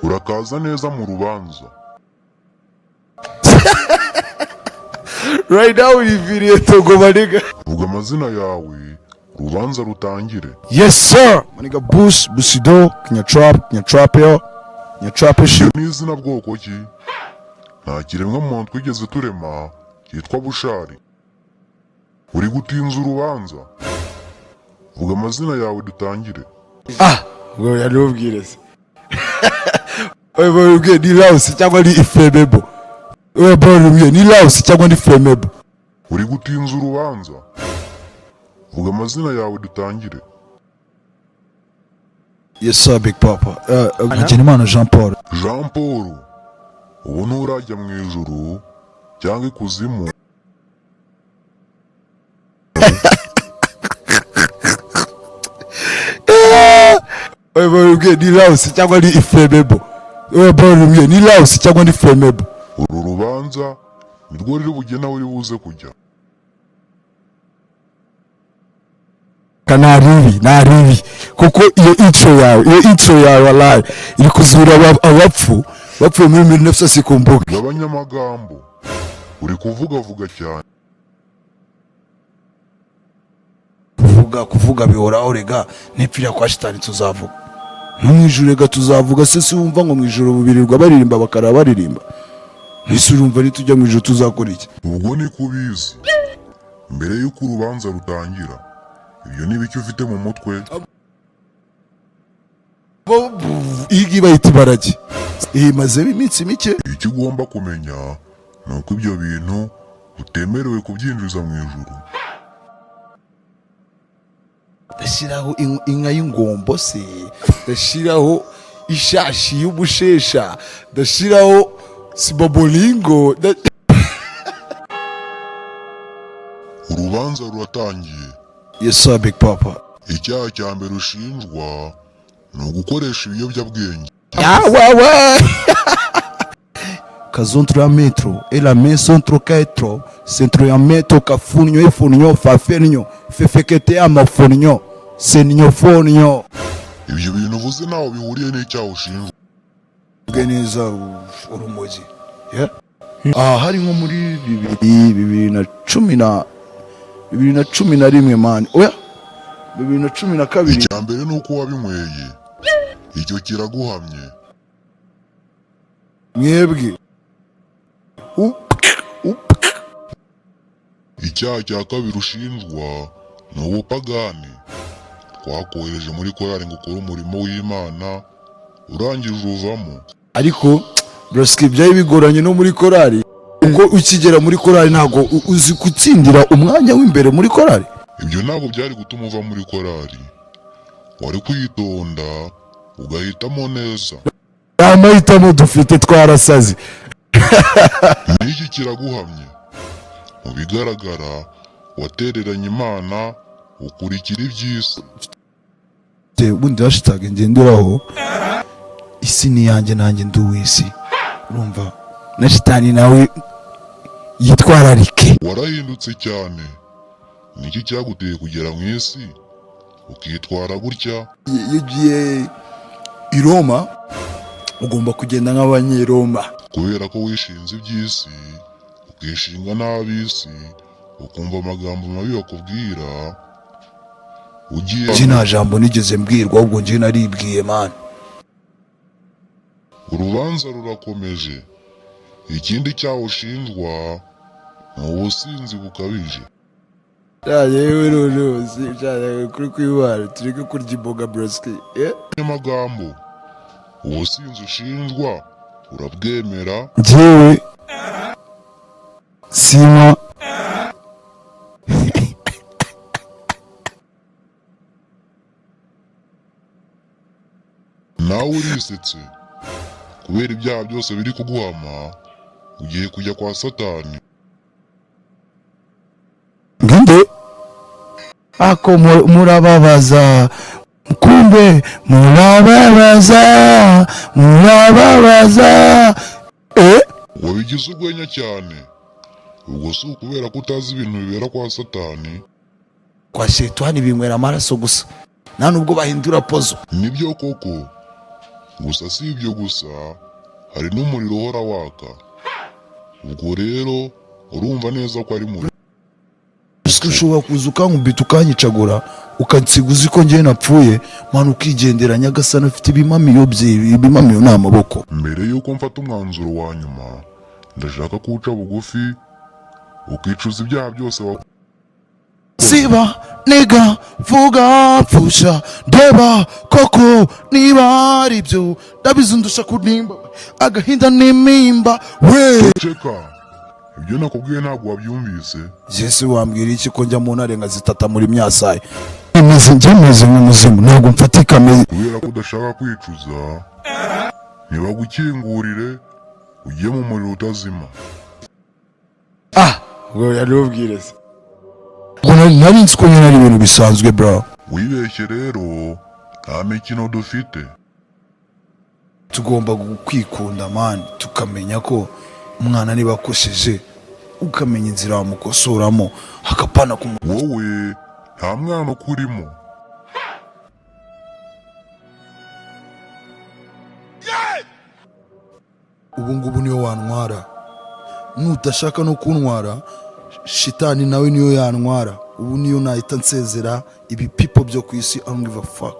Urakaza neza mu rubanza. Right now uriviriye Togo, my nigga. Vuga amazina yawe, urubanza rutangire. Yes sir, my nigga, Bruce Busido Kinyatrap Kinyatrapio Kinyatrapish. Iryo ni izina bwoko ki? Nta kiremwa muntu twigeze turema cyitwa Bushari. Uri gutinza urubanza. Vuga amazina yawe dutangire. Ah, ngo yanubwire se. Oye, ubwiye ni Laos cyangwa ni Ifemebo? Oye bro, ubwiye ni Laos cyangwa ni Femebo? Uri gutinza urubanza. Vuga amazina yawe dutangire. Yes sir, big papa. Hagenimana Jean Paul. Jean Paul, ubu nturajya mu ijuru cyangwa ikuzimu. Oye, ubwiye ni Laos cyangwa ni Ifemebo? Oye bro, ubwiye ni Laos cyangwa ni Femebo? Uru rubanza nirwo ruri bugene aho uri buze kujya. Naribi naribi, kuko iyo intro yawe, iyo intro yawe wallahi iri kuzura abapfu bapfuye muri 1900 sikumbuka. Gabanyamagambo, uri kuvugavuga cyane. Kuvuga kuvuga bihoraho rega, nipfira kwa shitani tuzavuga, no mu ijuru rega tuzavuga. Se si wumva ngo mu ijuru bubirirwa baririmba, bakara baririmba? Ese urumva nitujya mu ijuru tuzakora iki? Ubwo ni kubizi mbere y'uko urubanza rutangira, ibyo ni ibiki ufite mu mutwe? Iyi ngiyi bayita ibarage, iyi imazemo iminsi mike. Icyo ugomba kumenya ni uko ibyo bintu utemerewe kubyinjiza mu ijuru. Ndashyiraho inka y'ingombo se, ndashyiraho ishashi y'ubushesha, ndashyiraho sibobolingo. Urubanza ruratangiye. Yes sir, big papa. Icyaha cya mbere ushinjwa ni ugukoresha ibiyobyabwenge. Yawawe kazontra metro ela mesontro ketro centro ya metro kafunyo ifunyo fafenyo fefekete amafunyo senyo fonyo. Ibyo bintu uvuze ntaho bihuriye n'icyaha ushinjwa. Ubwe neza urumogi. Yeah? Ah, hari nko muri bibiri bibiri na cumi na 2011 man, oya, 2012. Icya mbere ni uko wabinyweye, icyo kiraguhamye. Mwebwe. Up, up. Icyaha cya kabiri ushinjwa ni ubupagani. Twakohereje muri korali ngo ukore umurimo w'Imana, urangije uvamo. Ariko broski, byari bigoranye no muri korali, kuko ukigera muri korali ntabwo uzi gutsindira umwanya w'imbere muri korali. Ibyo ntabwo byari gutuma uva muri korali, wari kwitonda ugahitamo neza. Nta mahitamo dufite, twarasaze. N'iki kiraguhamye. Mu bigaragara watereranye Imana ukurikira iby'isi. Ubundi hashtag ngenderaho, isi ni iyanjye nanjye ndi uw'isi, urumva na shitani nawe yitwararike. Warahindutse cyane. Niki cyaguteye kugera mu isi ukitwara gutya? Iyo ugiye i Roma ugomba kugenda nk'abanyeroma. Kubera ko wishinze iby'isi, ukishinga n'ab'isi, ukumva amagambo mabi bakubwira, ugiye. Njye nta jambo nigeze mbwirwa, ahubwo njye naribwiye man. Urubanza rurakomeje. Ikindi cyaha ushinjwa ni ubusinzi bukabije. Yewe noneho kuri kwibara tureke kurya imboga broski. Amagambo, ubusinzi ushinjwa urabwemera? Njyewe sinywa. Nawe urisetse. Kubera ibyaha byose biri kuguhama, ugiye kujya kwa Satani. Nginde ako murababaza, kumbe murababaza, murababaza. Wabigize urwenya cyane. Ubwo si ukubera ko utazi ibintu bibera kwa Satani? Kwa shetani binywera amaraso gusa, nta nubwo bahindura pozo. Nibyo koko. Gusa si ibyo gusa, hari n'umuriro uhora waka. Ubwo rero urumva neza ko ari mu Ese ushobora kuza ukankubita, ukanyicagura, ukansiga uzi ko njyewe napfuye, man, ukigendera? Nyagasani afite ibimamiyo bye. Ibimamiyo ni amaboko. Mbere y'uko mfata umwanzuro wa nyuma, ndashaka ko uca bugufi, ukicuza ibyaha byose wakoze. Siba, niga, vuga, pfusha, ndeba koko niba ari byo. Ndabizi ndusha kunimba agahinda n'imimba we. Ceka, ibyo nakubwiye ntabwo wabyumvise. Jese wambwira iki ko njya mu ntare nkazitata muri myasaye? Meze, njye meze nk'umuzimu, ntabwo mfatika meze. Kubera ko udashaka kwicuza, ntibagukingurire ujye mu muriro utazima. Ah, ubwo yarubwire se? Ubwo nari nzi ko nyine ari ibintu bisanzwe, bro. Wibeshye rero, nta mikino dufite. Tugomba kwikunda, man, tukamenya ko umwana niba akosheje ukamenya inzira wamukosoramo, hakapana kumu Wowe nta mwana ukurimo. Ubu ngubu niyo wantwara, nudashaka no kuntwara, shitani nawe niyo yantwara. Ubu niyo nahita nsezera ibipipo byo ku isi. I don't give a fuck.